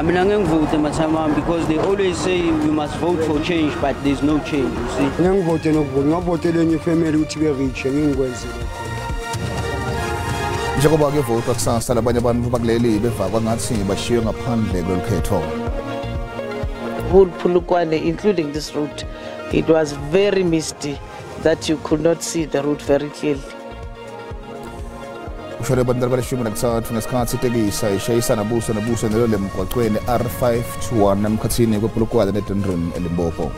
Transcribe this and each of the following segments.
Mina ngeke ngivote mathama because they always say we must vote for change, but there's no change, you see. Ngeke ngivote nokuvota, ngavotela enye ifamily ukuthi ibe rich, ngeke ngikwenze lokho. Njengoba kuyovotwa kusasa, labanye abantu bakuleli beva kwangathi bashiywe ngaphandle kulolu khetho. Whole Polokwane, including this route, it was very misty that you could not see the route very clearly. Kushone abantu abali-13 ngesikhathi itekisi ishayisana buso nebuso neloli emgwaqweni R521 emkhathini kwePolokwane neDendron eLimpopo.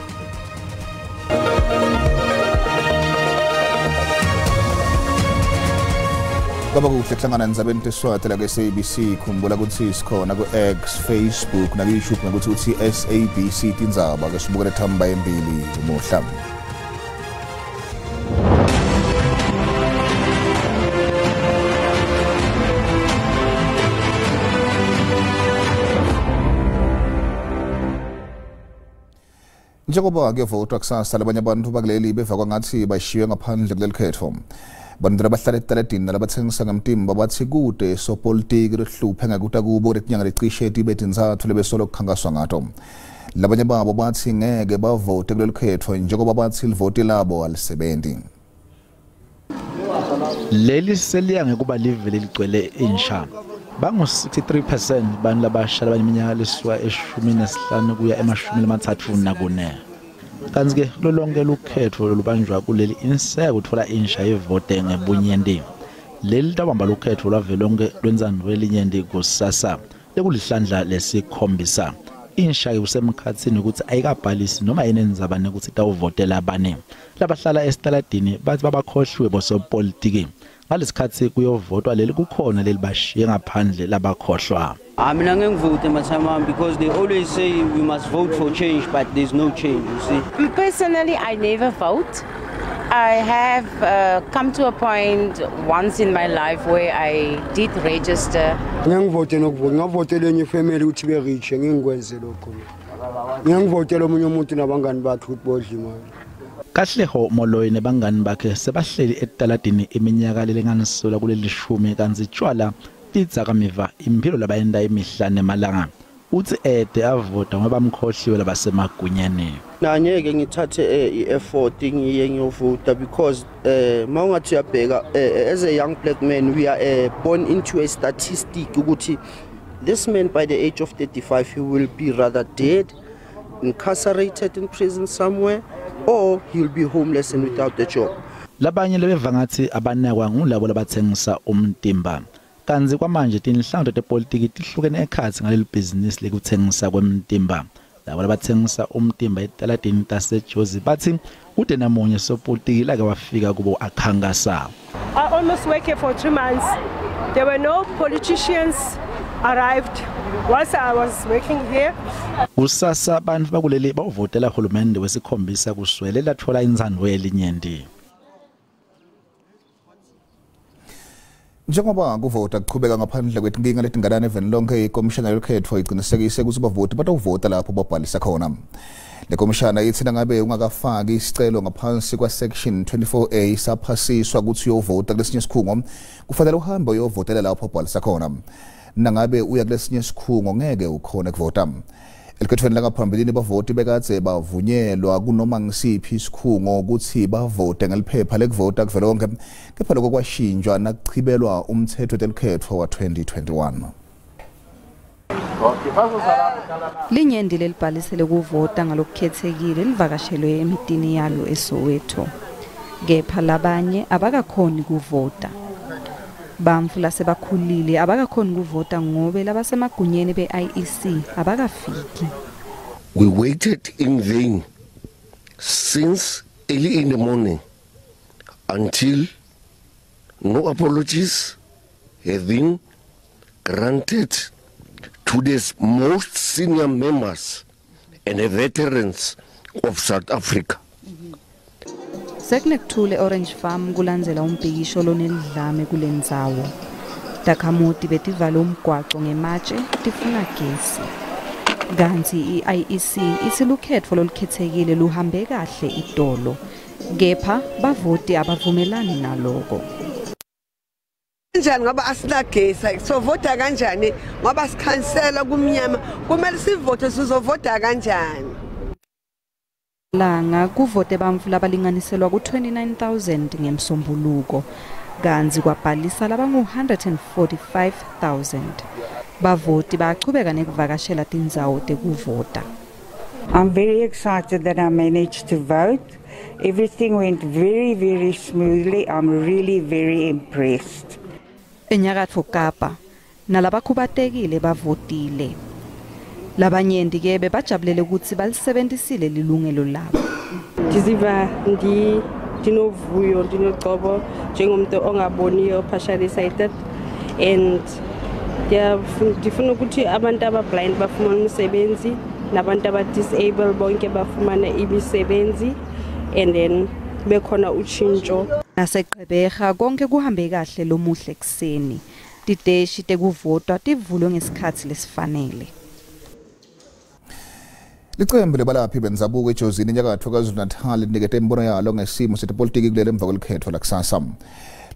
Kwaba kuhle kuhlangana endzabeni teSiswati la ke-SABC. Khumbula ukuthi sikhona ku-X, Facebook naku-YouTube ngekuthi uthi SABC Tindzaba. Ke sibukele thamba embili umuhla. Njengoba kuyovotwa kusasa, labanye abantu bakuleli beva kwangathi bashiywe ngaphandle kuleli khetho. Bantu labahlala etaladini nalabathengisa ngemtimba bathi kude sopolitiki lohluphe ngekuta kubo letinyanga lecishe tibe tintsatfu lebesolo kukhankaswa ngato. Labanye babo bathi ngeke bavote kuleli khetho njengoba bathi livoti labo alisebenzi. Leli seliya ngekuba live leligcwele insha. Bangu-63% bantu labasha labaneminyaka lesuka e-15 kuya ema-34. Kanti-ke kulo lonke lukhetho lolubanjwa kuleli inseko uthola insha ivote ngebunyenti. Leli litawubamba lukhetho lwavelonkhe lwentsandvo yelinyenti kusasa lekulihlandla lesikhombisa. Insha kusemkhatsini ukuthi ayikabhalisi noma inendzaba nekuthi itawuvotela bani. Labahlala esitaladini bathi babakhohliwe bosopolitiki. Ngalesikhathi kuyovotwa leli kukhona leli bashiye ngaphandle labakhohlwa. Mina ngeke ngivote mathama because they always say we must vote for change, but there's no change, you see. Personally, I never vote. I have come to a point once in my life where I did register. Ngeke ngivote nokuvota, ngavotela enye ifamily ukuthi ibe rich, ngeke ngikwenze lokho. Ngeke ngivotele omunye umuntu nabangani bakhe ukuthi bodle imali. Kahleho Moloi nebangani bakhe sebahleli etaladini iminyaka lelinganiselwa kuleli shumi kantsi tshwala tidzakamiva imphilo labayenta imihla nemalanga. Uthi ede avota ngoba bamkhohliwe labasemagunyeni. Nangeke ngithathe i-effort ngiye ngiyovota because mawungathi uyabheka, as a young black man we are born into a statistic ukuthi this man by the age of 35 he will be rather dead, incarcerated in prison somewhere, or he'll be homeless and without a job. Labanye lebeva ngathi abanakwa ngulabo labathengisa umtimba. Kantsi kwamanje tinhlangano tepolitiki tihlukene ekhatsi ngaleli bhizinisi lekuthengisa kwemtimba. Labo labathengisa umtimba etaladini taseJozi bathi kude namunye sopolitiki lake wafika kubo akhankasa. I almost worked here for 2 months. There were no politicians arrived whilst I was working here. Kusasa bantfu bakuleli bawuvotela hulumende wesikhombisa kuswele latfola intsandvo yelinyenti. Njengoba kuvota kuqhubeka ngaphandle kwetinkinga letinganani eveni lonke, ikomishana yolukhetho iqinisekise ukuthi bavoti batawuvota lapho babhalisa khona. Le komishana ithi nangabe ungakafaki isicelo ngaphansi kwa-section 24A saphasiswa ukuthi uyovota kulesinye isikhungo, kufanele uhambe uyovotela lapho ubhalisa khona. Nangabe uya kulesinye isikhungo ngeke ukhone kuvota. Elikhethweni langaphambilini bavoti bekadze bavunyelwa kunoma ngisiphi isikhungo ukuthi bavote ngeliphepha lekuvota kuvelonke, kepha lokho kwashintshwa nakuchibelwa umthetho wetelukhetho wa-2021. Linyenti lelibhalisele kuvota ngalokukhethekile livakashelwe emitini yalo eSoweto. Kepha labanye abakakhoni kuvota. Bantfu lasebakhulile abakakhoni kuvota ngobe labasemagunyeni be-IEC abakafiki. We waited in vain since early in the morning until no apologies have been granted to the most senior members and the veterans of South Africa. Sekunekuthule Orange Farm kulandzela umbhikisho lonelidlame kulendzawo. Takhamuti betivale umgwaco ngematshe tifuna gesi. Kantsi i-IEC itsi lukhetfo lolukhethekile luhambe kahle itolo. Kepha bavoti abavumelani naloko. Kanjani ngoba asinagesi? Sovota kanjani ngoba sikhansela kumnyama? Kumele sivote, sizovota kanjani? Langa kuvote bantfu labalinganiselwa ku-29,000 ngemsombuluko, kantsi kwabhalisa labangu-145,000. Bavoti bayachubeka nekuvakashela tindzawo tekuvota. I'm very excited that I managed to vote. Everything went very, very smoothly. I'm really very impressed. Enyakatfo Kapa nalabakhubatekile bavotile. Labanyenti ke bebajabulele ukuthi balisebentisile lilungelo labo. Ndiziva ndinovuyo, ndinogcobo njengomntu ongaboniyo, partially sighted, and ndifuna ukuthi abantu aba-blind bafumane umsebenzi nabantu aba-disable bonke bafumane imisebenzi and then bekhona utshintsho. NaseGqeberha konke kuhambe kahle lomuhle ekuseni. Titeshi tekuvota tivulwe ngesikhatsi lesifanele. Licembu lebalaphi bendzabuko eJozini enyakatfo KwaZulu-Natal linikete imibono yalo ngesimo setepolitiki kuleli emva kwelukhetfo lakusasa.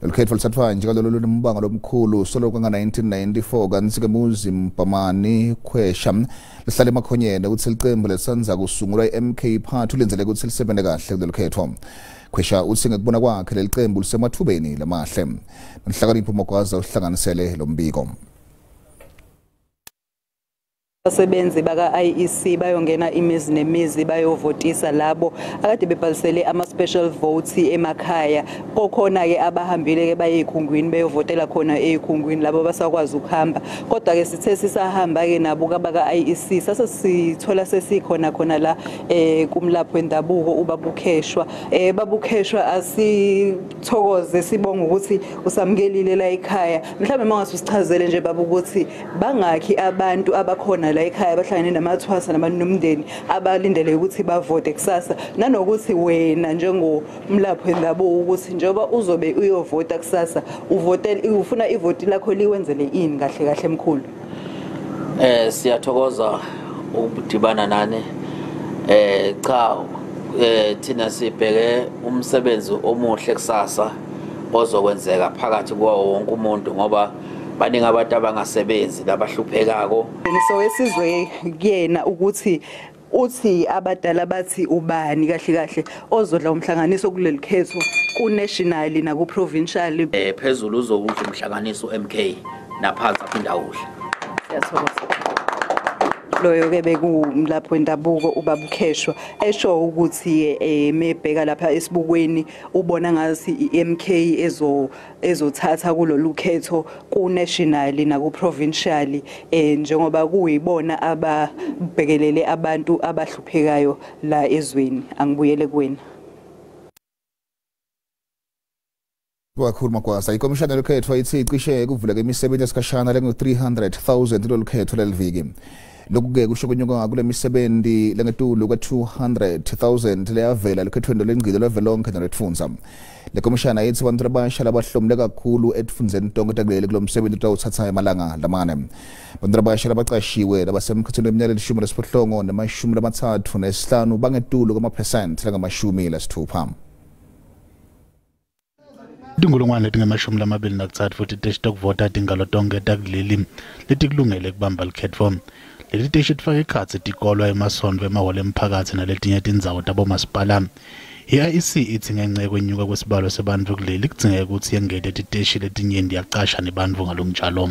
Lolu khetfo lutsatfwa njengalolo lunembango lomkhulu solo kwanga-1994, kantsi-ke Muzi Mbhamani Khwesha lihlala emakhonyeni kutsi licembu lelisandza kusungulwa i-MK Party ulindzeleke kutsi lisebente kahle kulolu khetfo. Khwesha utsi ngekubona kwakhe leli cembu lisemathubeni lamahle. Nhlakanipho Magwaza uhlanganisele lo mbiko. Abasebenzi baka-IEC bayongena imizi nemizi bayovotisa labo akade bebhalisele ama-special votes emakhaya. Kokhona-ke abahambile-ke baye ey'khungwini beyovotela khona ey'khungwini, labo basakwazi ukuhamba. Kodwa-ke sithe sisahamba-ke nabo kabaka-IEC sase sithola sesikhona khona la kumlapho wendabuko uBabukheshwa. Babukheshwa, asithokoze, sibonga ukuthi usamukelile la ekhaya. Mhlawumbe uma ungase usichazele nje baba ukuthi bangakhi abantu abakhona la ekhaya bahlangene namathwasa nabantu nomndeni abalindele ukuthi bavote kusasa, nanokuthi wena njengomlaphi wendabuko ukuthi njengoba uzobe uyovota kusasa uvotele ufuna ivoti lakho liwenzele ini kahle kahle mkhulu? Siyathokoza ukudibana nani. Cha, thina sibheke umsebenzi omuhle kusasa ozokwenzeka phakathi kwawo wonke umuntu, ngoba baningi abantu abangasebenzi labahluphekako. So esizwe kuyena ukuthi uthi abadala bathi ubani kahle kahle ozodla umhlanganiso kuleli khetho ku-national naku-provincial? Phezulu uzokudla umhlanganiso MK, naphansi aphinda udla. Siyathokoza. Loyo-ke bekumlapho wendabuko uBabukheshwa esho ukuthi mebheka lapha esibukweni ubona ngathi i-MK ezothatha kulolu khetho ku-national naku-provincial, njengoba kuyibona ababhekelele abantu abahluphekayo la ezweni. Angibuyele kuwena. Kakhulu Magwaza. Ikomishana yolukhetfo ithi icishe kuvuleka imisebenzi yesikhashana lengu-300,000 kulolu khetfo leliviki. Lokhu-ke kusho kunyuka kule misebenzi lengetulu kwe-200,000 leyavela lukhethweni lolengcile lwavelonkhe nalwetfundza. Le komishana ithi bantfu labasha labahlomule kakhulu etfundzeni tonkhe takuleli kulo msebenzi utawutsatsa emalanga lamane. Bantfu labasha labacashiwe labasemkhatsini weminyaka 18 nema-35 bangetulu kwamaphesenti langama-60. 23,023 titeshi tekuvota tingalo tonke takuleli letikulungele kubamba likhetfo. Leti teshi tifaka ekhatsi tikolwa, emasontfo, emahholo emphakatsi naletinye tindzawo tabomasipala. I-IEC itsi ngenca yekwenyuka kwesibalo sebantfu kuleli kudzingeka kutsi yengete titeshi letinyenti yacasha nebantfu ngalokunjalo.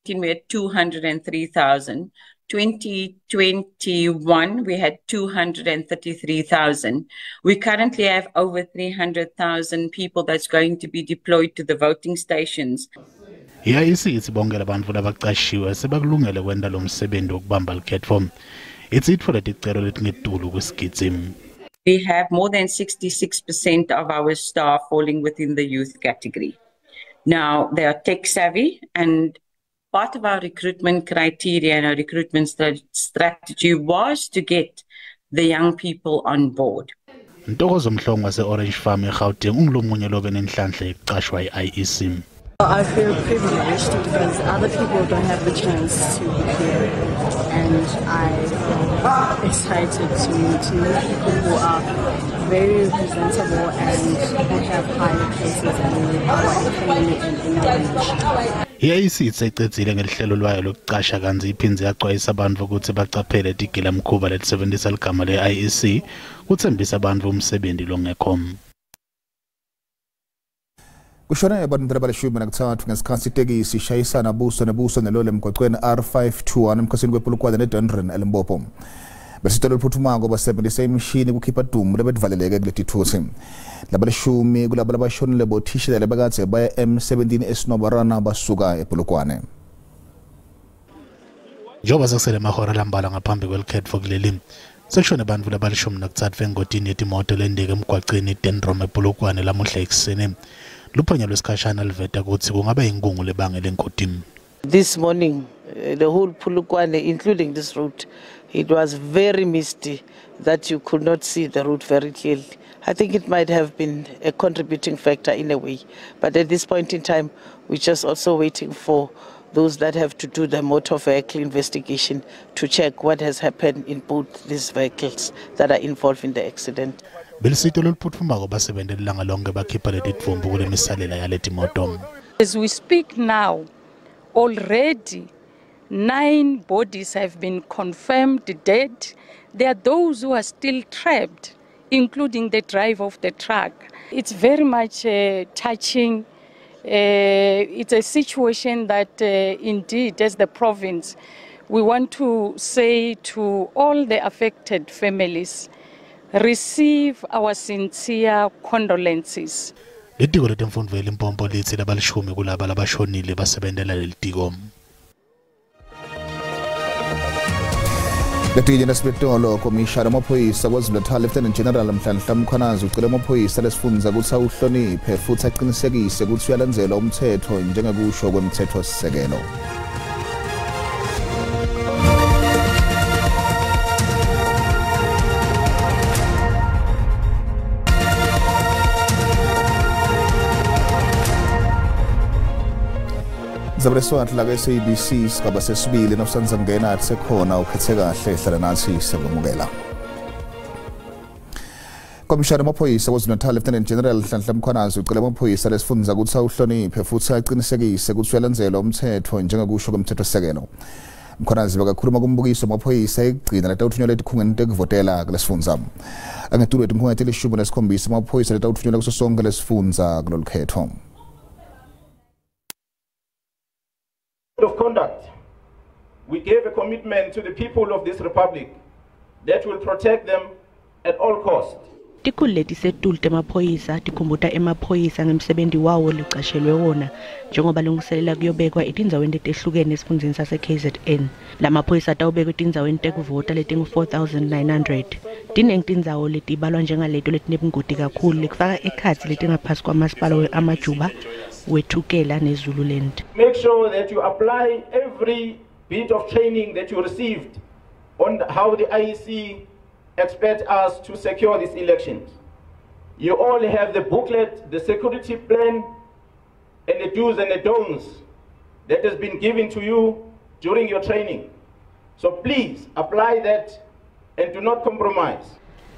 We had 203,000. 2021, we had 233,000. We currently have over 300,000 people that's going to be deployed to the voting stations. I-IEC itsi bonke labantfu labacashiwe sebakulungele kwenta lo msebenzi wokubamba likhetfo. Itsi itfole ticelo letingetulu kwesigidzi. We have more than 66% of our staff falling within the youth category. Now, they are tech savvy, and part of our recruitment criteria and our recruitment strategy was to get the young people on board. Ntokozo Mhlongo wase-Orange Farm eGauteng ungulomunye lobe nenhlanhla yekucashwa yi-IEC. I feel privileged because other people don't have the chance to be here, and I feel excited to meet new people who are very representable and who have higher places in our economy and in our nation. I-IEC isecedzile ngelihlelo lwayo lokucasha kantsi iphindze yacwayisa bantfu ukuthi bacaphele tigilamkhuba letisebentisa ligama le-IEC kutsembisa bantfu umsebenzi longekho. Kushone abantu abalishumi nakuthathu ngesikhathi itekisi ishayisana buso nebuso neloli emgwaqweni R521 emkhosini kwePolokwane neDundren eLimpopo. Besitolo oluphuthumako basebenzisa imishini kukhipha dumu lebedivaleleke kuleti thusi. Labalishumi kulabo labashonile bothishela lebakadze baya M17 eSinobarana basuka ePolokwane. Njengoba sekusele emahora lambalwa ngaphambi kwelikhetfo kuleli, sekushone bantfu labalishumi nakutsatfu engotini yetimoto lendeke emgwaceni iDendrom ePolokwane lamuhla ekuseni. Luphenyo lwesikhashana luveta kutsi kungaba inkungu lebangele engotini. This morning, the whole Polokwane, including this route, it was very misty that you could not see the route very clearly. I think it might have been a contributing factor in a way. But at this point in time, we're just also waiting for those that have to do the motor vehicle investigation to check what has happened in both these vehicles that are involved in the accident. Belisito loluphutfumako basebente lilanga lonke bakhipha letidvumbu kule misalela yaletimoto. As we speak now, already 9 bodies have been confirmed dead. There are those who are still trapped, including the driver of the truck. It's very much touching. It's a situation that indeed, as the province, we want to say to all the affected families, receive our sincere condolences. Litiko letemfundvo eLimpopo litsi labalishumi kulaba labashonile basebentela lelitiko. Letinye nesibetolo komishana amaphoyisa KwaZulu-Natal Lieutenant General Nhlanhla Mkhwanazi ucela amaphoyisa lesifundza kutsi awuhloniphe futsi aqinisekise kutsi uyalandzelwa umthetho njengekusho kwemthetho-sisekelo. Zabreswat la SABC sigaba sesibili nosanza ngena asekhona ukhethe kahle hlala nathi sekwamukela. Komishana amaphoyisa KwaZulu-Natal Lieutenant General Nhlanhla Mkhwanazi ucela amaphoyisa lesifundza kutsi awuhloniphe futsi aqinisekise kutsi uyalandzelwa umthetho njengekusho kwemthetho-sisekelo. Mkhwanazi bekakhuluma kumbukiso amaphoyisa ekugcina letawuthunyelwa etikhungweni tekuvotela kulesifundza. Angetulu etinkhunga leti-17 amaphoyisa letawuthunyelwa kuso sonke lesifundza kulolu khetho. Of conduct, we gave a commitment to the people of this republic that will protect them at all costs. Tikhulu letisetulu temaphoyisa tikhumbuta emaphoyisa ngemsebenzi wawo lecashelwe wona njengoba lungiselela kuyobekwa etindzaweni letehlukene esifundzeni sase-KZN. Lamaphoyisa atawubekwa etindzaweni tekuvota letingu-4900. Tinengi tindzawo letibalwa njengaleto letinebungoti kakhulu lekufaka ekhatsi letingaphasi kwamasipala we-Amajuba, weThukela neZululand. Make sure that you apply every bit of training that you received on how the IEC expect us to secure these elections. You all have the booklet, the security plan, and the do's and the don'ts that has been given to you during your training. So please apply that and do not compromise.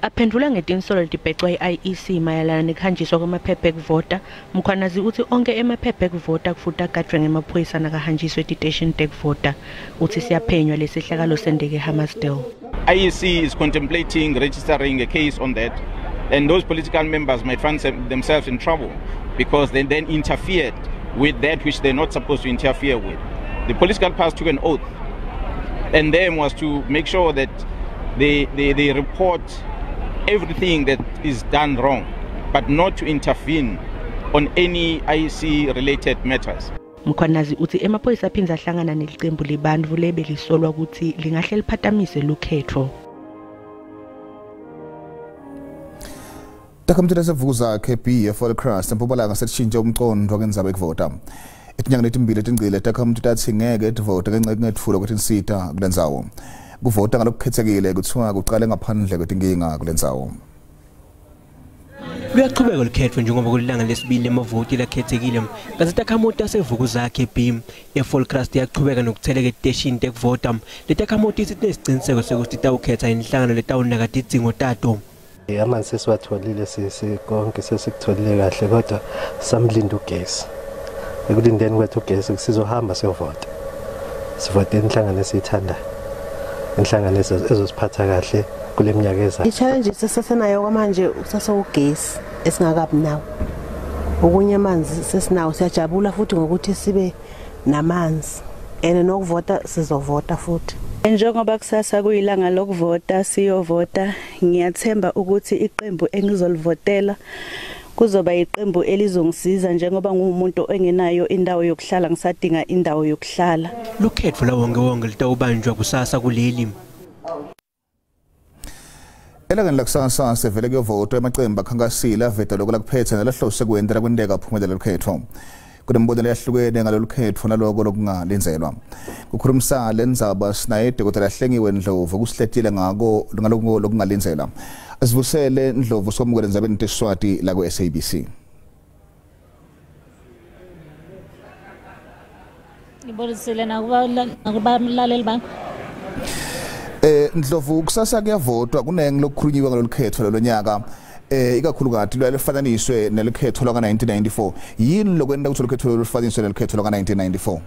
Aphendula ngetinsolo letibhecwa i-IEC mayelana nekuhanjiswa kwemaphepha ekuvota, Mkhwanazi utsi onke emaphepha ekuvota kufuta agadvwe ngemaphoyisa nakahanjiswe etiteshini tekuvota. Utsi siyaphenywa lesehlakalo senteke eHammarsdale. IEC is contemplating registering a case on that, and those political members might find themselves in trouble because they then interfered with that which they're not supposed to interfere with. The political parties took an oath, and them was to make sure that they report everything that is done wrong, but not to intervene on any IEC related matters. Mkhwanazi utsi emaphoyisa aphindze ahlangana nelicembu lebantfu lebelisolwa kutsi lingahle liphatamise lukhetfo. Takhamiti taseVuza KB eFallcrest eMpumalanga setishintshe umcondvo ngendzaba yekuvota. Etinyangeni letimbili letingcile takhamiti tatsi ngeke tivote ngenca yekungetfulwa kwetinsita kulendzawo. Kuvota ngalokukhetsekile kuthiwa kuqale ngaphandle kwetinkinga kulendzawo. Luyaqhubeka lukhetfo njengoba kulilanga lesibili lemavoti lakhethekile kanti takhamuti taseVukuzakhe B eVolkrust iyaqhubeka nokutheleka etiteshini tekuvota. Letakhamuti sinesiciniseko sekuthi titawukhetha inhlangano letawunaka tidzingo tato. Amanzi sesiwatholile konke sesikutholile kahle kodwa samlinda ugesi. Ekulindeni kwethu ugesi sizohamba siyovota. Sivote inhlangano esiyithandayo. Inhlangano ezosiphatha kahle kule minyaka ezayo. I-challenge esisasenayo kwamanje usasewugesi esingakabi nawo. Okunye amanzi sesinawo, siyajabula futhi ngokuthi sibe namanzi. And nokuvota sizovota futhi. Njengoba kusasa kuyilanga lokuvota siyovota, ngiyathemba ukuthi iqembu engizolivotela kuzoba iqembu elizongisiza njengoba ngumuntu engenayo indawo yokuhlala, ngisadinga indawo yokuhlala. Lukhetfo lawonke wonke litawubanjwa kusasa kuleli. Elangeni lakusasa sevele kuyovotwa emacembu akhankasile aveta lokho lakuphethe nalahlose kwentela kwenteka phumelela lukhetfo. Kunemibono leyahlukene ngalolu khetfo naloko lokungalindzelwa. Kukhulumisa lendzaba sinaye Dr. Hlengiwe Ndlovu kusihletile ngako ngaloko lokungalindzelwa. Asivusele Ndlovu somukele endzabeni teSiswati la ku SABC. Ngibonisile nakubalaleli bakho. Ndlovu, kusasa kuyavotwa, kunengi lokukhulunyiwe ngalolu khetfo lolonyaka. Ikakhulukati lwalufananiswe nelukhetfo lwaka 1994. Yini lokwenta ukuthi lukhetfo lolufaniswe nelukhetfo lwaka 1994?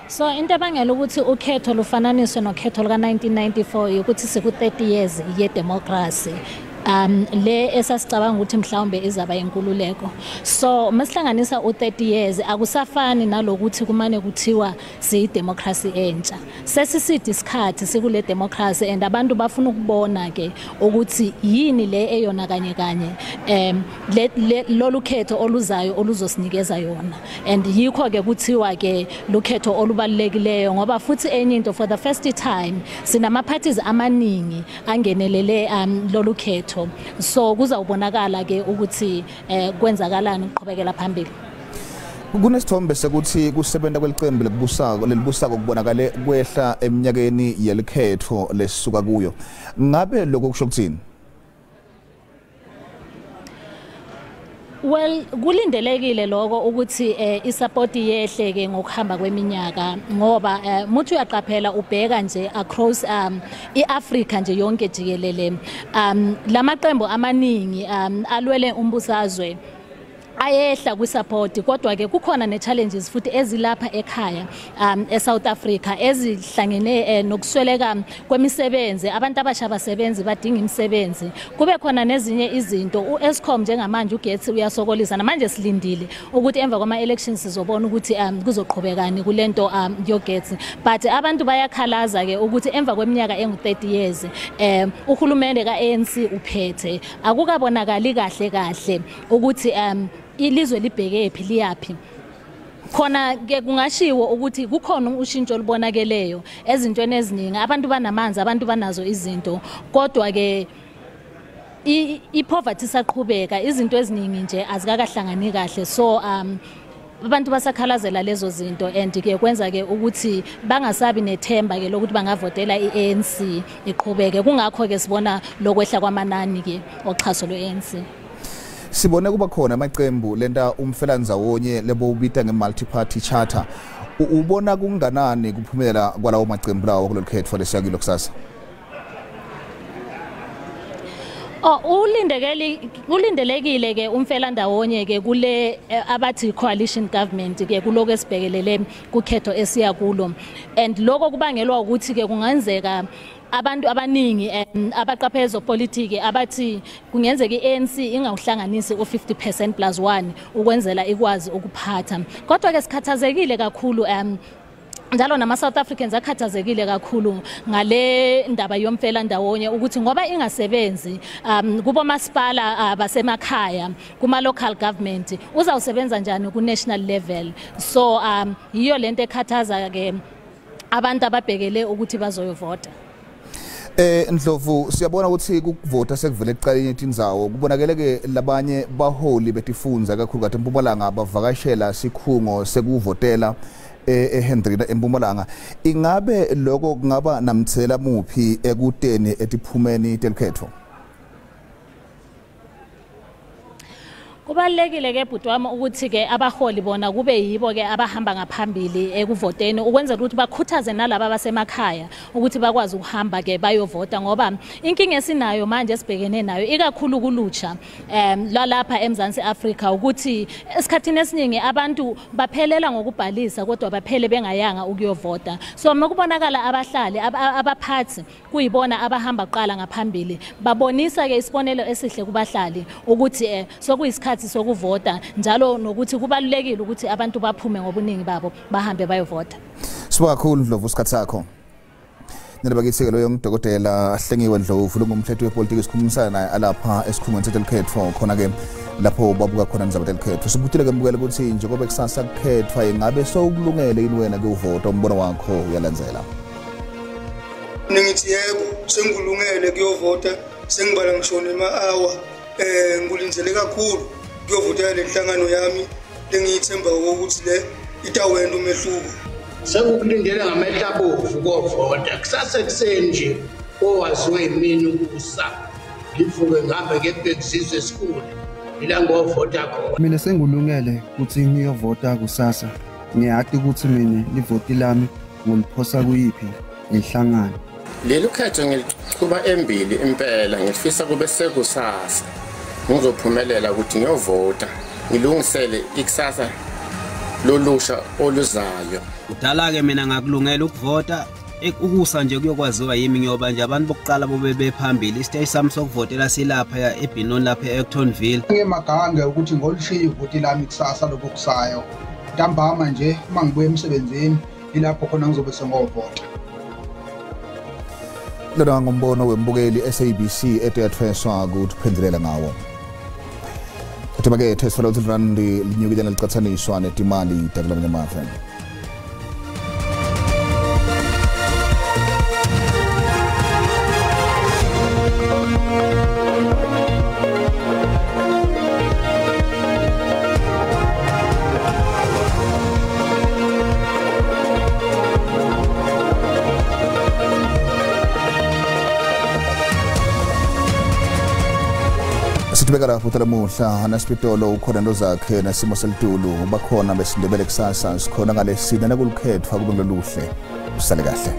So into ebangela ukuthi ukhetho lufananiswe nokhetho luka 1994 ukuthi siku 30 years ye democracy. Le esasicabanga ukuthi mhlawumbe izaba inkululeko. So masihlanganisa u30 years akusafani nalokuthi kumane kuthiwa siyi democracy entsha. Sesiside isikhathi sikule democracy and abantu bafuna ukubona ke ukuthi yini le eyona kanye kanye lolu khetho oluzayo oluzosinikeza yona. And yikho ke kuthiwa ke lukhetho olubalulekileyo ngoba futhi enye into, for the first time sinama parties amaningi angenelele lolu khetho. So kuzawubonakala ke ukuthi kwenzakalani ukuqhubekela phambili. Kunesithombe sekuthi kusebenza kwelicembu lelibusako kubonakale kwehla eminyakeni yelikhetho lesisuka kuyo. Ngabe lokho kusho ukuthini? Well, kulindelekile lokho ukuthi isupport yehle ke ngokuhamba kweminyaka ngoba muthi uyaqaphela ubheka nje across iAfrica nje yonke jikelele, lamaqembu amaningi alwele umbusazwe ayehla kwisupport, kodwa ke kukhona ne challenges futhi ezilapha ekhaya eSouth Africa ezihlangene nokusweleka kwemisebenzi. Abantu abasha abasebenzi badinga imisebenzi, kube khona nezinye izinto. uEskom njengamanje ugetsi uyasokolisa, namanje silindile ukuthi emva kwama elections sizobona ukuthi kuzoqhubekani kulento yogetsi, but abantu bayakhalaza ke ukuthi emva kweminyaka engu 30 years uhulumende kaANC uphethe, akukabonakali kahle kahle ukuthi ilizwe libheke phi liyaphi. Khona ke kungashiwo ukuthi kukhona ushintsho olubonakeleyo ezintweni eziningi, abantu banamanzi, abantu banazo izinto, kodwa ke i-poverty isaqhubeka, izinto eziningi nje azikakahlangani kahle. So abantu basakhalazela lezo zinto and ke kwenza ke ukuthi bangasabi nethemba ke lokuthi bangavotela iANC iqhubeke. Kungakho ke sibona lokwehla kwamanani ke oxhaso lweANC. Sibone kuba khona amaqembu lenta umfelanzawonye lebobita nge-multi party charter. Ubona kunganani kuphumelela kwalawo maqembu lawo kulolu khetfo lesiyakilo kusasa? Ulindelekile ke umfelandawonye ke kule abathi coalition government ke kuloko esibhekelele kukhetho esiya kulo, and lokho kubangelwa ukuthi ke kungenzeka abantu abaningi abaqaphe ezopolitiki abathi kungenzeka iANC ingawuhlanganisi u50% plus 1 ukwenzela ikwazi ukuphatha. Kodwa ke sikhathazekile kakhulu njalo nama South Africans akhathazekile kakhulu ngale ndaba yomfela ndawonye ukuthi ngoba ingasebenzi kubo masipala basemakhaya kuma local government uzawusebenza njani ku national level. So yiyo lento ekhathaza ke abantu ababhekele ukuthi bazoyovota. Ndlovu, siyabona ukuthi ukuvota sekuvele ekuqaleni tindzawo, kubonakele ke labanye baholi betifunza kakhulu kade eMpumalanga bavakashela sikhungo sekuvotela eHendrina eMpumalanga. Ingabe lokho kungaba namthelela muphi ekuteni etiphumeni telukhetfo? Kubalulekile ke bhuti wami ukuthi ke abaholi bona kube yibo ke abahamba ngaphambili ekuvoteni, ukwenzela ukuthi bakhuthaze nalaba abasemakhaya ukuthi bakwazi ukuhamba ke bayovota, ngoba inkinga esinayo manje esibhekene nayo ikakhulu kulutsha lalapha eMzansi Afrika ukuthi esikhathini esiningi abantu baphelela ngokubhalisa kodwa baphele bengayanga ukuyovota. So makubonakala abahlali abaphathi kuyibona abahamba kuqala ngaphambili, babonisa ke isibonelo esihle kubahlali ukuthi sokuyisikhathi sokuvota, njalo nokuthi kubalulekile ukuthi abantu baphume ngobuningi babo bahambe bayovota. Sibonga kakhulu Ndlovu isikhathi sakho. Ninabakithi-ke loyo ngudokotela Hlengiwe Ndlovu longumthetho wepolitiki sikhulumisana naye alapha esikhungweni setelikhetho khona-ke lapho babuka khona indzaba telikhetho. Sibutile-ke mbukela ukuthi njengoba kusasa kukhethwa ingabe sowukulungele yini wena kuyovota, umbono wakho uyalandzela. Ngithi yebo, sengikulungele kuyovota, sengibala ngisho nema-hour, ngikulindzele kakhulu kuyovotela le nhlangano yami lengiyithemba ukuthi le itawenta umehluko. Sengikulindele ngamehlo abovu kovota kusasa ekuseni nje owaziwe yimina ukusa ngivuke ngihambe ngebhekisizwe esikhulu ila ngovota khona. Mina sengilungele ukuthi ngiyovota kusasa, ngiyati ukuthi mina livoti lami ngoliphosa kuyiphi inhlangano. Leli khetho ngilichuba embili impela, ngifisa kube sekusasa ngizophumelela ukuthi ngiyovota ngilungisele ikusasa lolusha oluzayo. Kudala-ke mina ngakulungela ukuvota, ukusa nje kuyokwaziwa yimi, ngiyoba nje abantu bokuqala bobe bephambili. Isiteshi sami sokuvotela silapha eBinoni lapha e-Actonville. Ngemagange ukuthi ngolishiya ivoti lami kusasa lokhu kusayo. Ntambama nje uma ngibuya emsebenzini ilapho khona ngizobe sengovota. Lona ngumbono wembukeli SABC eteyathweswa kutiphendulela ngawo. Kodwa-ke sithola ukuthi irandi linyukile nalicathaniswa netimali takulamanye amave. Sithubeka lapho talamuhla nasipitolo ukhona ntozakhe nesimo selitulu bakhona besindebele kusasa sikhona ngalesine nakulukhethwa kube ngiloluhle. Usale kahle.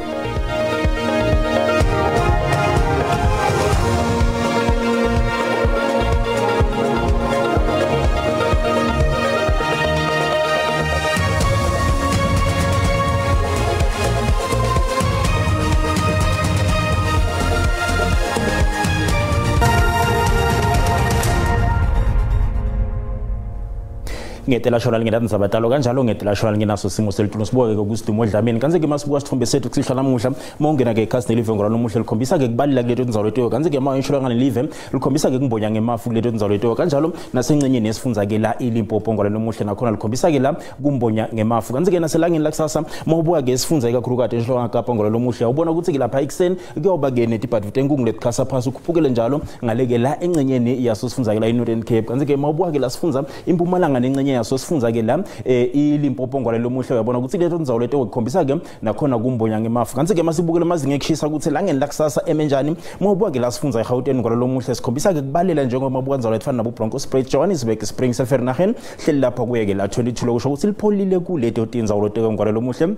Ngetela shona lingenatindzaba talo kanjalo ngetela shona lingenaso simo selitulu sibuke-ke kusidumo Dlamini kantsi-ke masibuka sithombe sethu kusihlwa namuhla mawungena-ke ekhasi nelive ngolwa nomuhla likhombisa-ke kubaluleka kuleto tindzawo letiyo kantsi-ke mawuyinsholo ngalelive likhombisa-ke kumbonya ngemafu kuleto tindzawo letiyo kanjalo nasencenyeni yesifundza-ke la iLimpopo ngolwa nomuhla nakhona likhombisa-ke la kumbonya ngemafu kantsi-ke naselangeni lakusasa mawubuka-ke esifundza ikakhulukati ensholo ngakapa ngolwa lomuhla ubona ukuthi-ke lapha ekuseni kuyawuba-ke netibhadvu tenkungu letikhasa phasi ukhuphukele njalo ngale-ke la encenyeni yaso sifundza-ke la i-Northern Cape kantsi-ke mawubuka-ke la sifundza impumalanga nencenye yaso sifundza-ke la iLimpopo ngolwa lomuhla uyabona ukuthi leto ndzawo leto kukhombisa-ke nakhona kumbonya ngemafu kantsi-ke masibukele amazinga ekushisa ukuthi langeni lakusasa emenjani mawubuka-ke la sifundza eGauteng ngolwa lomuhla sikhombisa-ke kubalela njengoba mabuka ndzawo letifana nabo-Bronkhorstspruit Johannesburg Springs eVereeniging hleli lapha kuye-ke la 22 lokusho ukuthi lipholile kuleto tindzawo loteke ngolwa lomuhle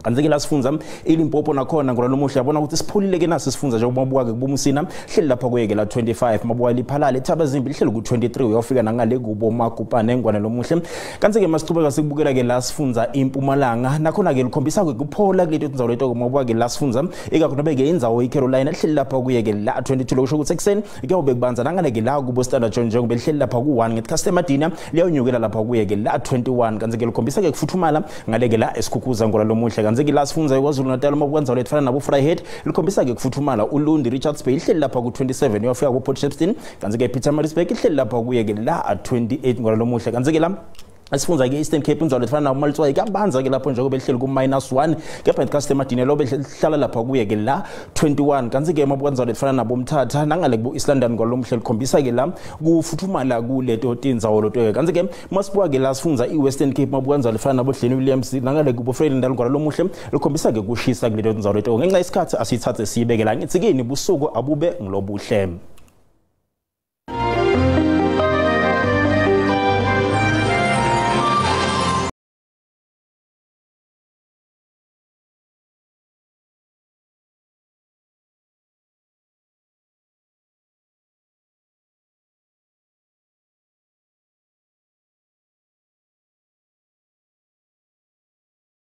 kanti-ke la sifundza iLimpopo nakhona ngolwa lomuhla yabona ukuthi sipholile-ke naso sifundza njengoba mabuka-ke kubomusina hleli lapha kuye-ke la 25 mabuka liphalale Thabazimbi lihleli ku-23 uyofika nangale kubo Magupane ngwane lomuhle kanti-ke masichubeka sikubukela-ke la sifundza impumalanga nakhona-ke likhombisa-ke kuphola kuleto tindzawo leto mabuka-ke la sifundza ikakhulu nobe-ke indzawo iCarolina lihleli lapha kuye-ke la 22 lokusho ukuthi ekuseni kuyawube kubanza nangale-ke la kubo Standard John njengoba lihleli lapha ku-1 ngesikhathi emadina liyawunyukela lapha kuye-ke la 21 kanti-ke likhombisa-ke kufuthumala ngale-ke la esikhukhuza ngolwa lomuhle kanti-ke la sifundza iKwaZulu Natal mabuka ndzawo letifana nabo Vryheid likhombisa-ke kufuthumala Ulundi Richards Bay lihleli lapha ku-27 uyafika ku-Port Shepstone kanti-ke Pietermaritzburg lihleli lapha kuye-ke la 28 ngolwa lomuhle kanti-ke la Esifundza ke Eastern Cape indzawo letifana nabo Malitswayi kuyabanza ke lapho njengoba lihleli ku--1 kepha ngesikhathi emadini lobe lihlala lapha kuye ke la 21 kanti ke mabuka indzawo letifana nabo Mthatha nangale kubo East London ngolomhle likhombisa ke la kufuthumala kuleto tindzawo leto kanti ke masibuka ke la sifundza iWestern Cape mabuka indzawo lefana nabo Glen Williams nangale kubo Vredendal ngolomhle likhombisa ke kushisa kuleto tindzawo leto ngenxa yesikhathi asithathe siyibeke la ngithi kini busuku abube ngilobuhle.